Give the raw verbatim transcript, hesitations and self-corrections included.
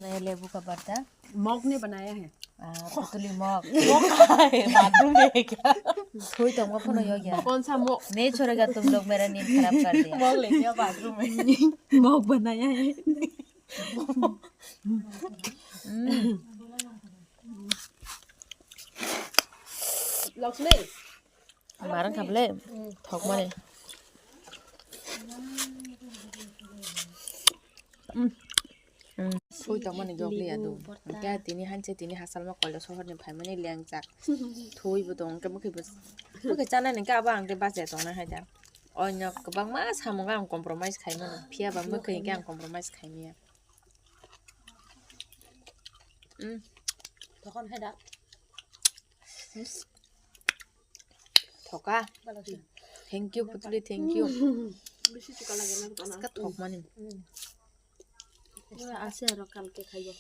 बनाया लेबू का पत्ता। मग ने बनाया है। आ, पुतली मग। मग है, बाथरूम में है क्या? कोई तो मग फोन हो गया। कौन सा मग? नहीं छोड़ेगा तुम लोग मेरा नींद खराब कर दिया। मग लेके आओ बाथरूम में। मग बनाया है। हम्म। Lakshmi. Marang khablai. Thok mani. Sui tongmani gogli ado. Hingke tini hanse tini hasalma koilo sohorni phaimani lengjak. Thwi bo tong hingke bwkhe bwsa. Bwkhe chanani hingke abo hingke bachai tongna hai da. Oino kwbangma samung ang compromise khaimano. Phiya ba mwkhwi hingke ang compromise khaimaya. Mm. Thokon hai da. Thoka. Thank you, Putli, thank you. Bisi chuka lage na. Ska thokmani. Ase aro kalke khaibo.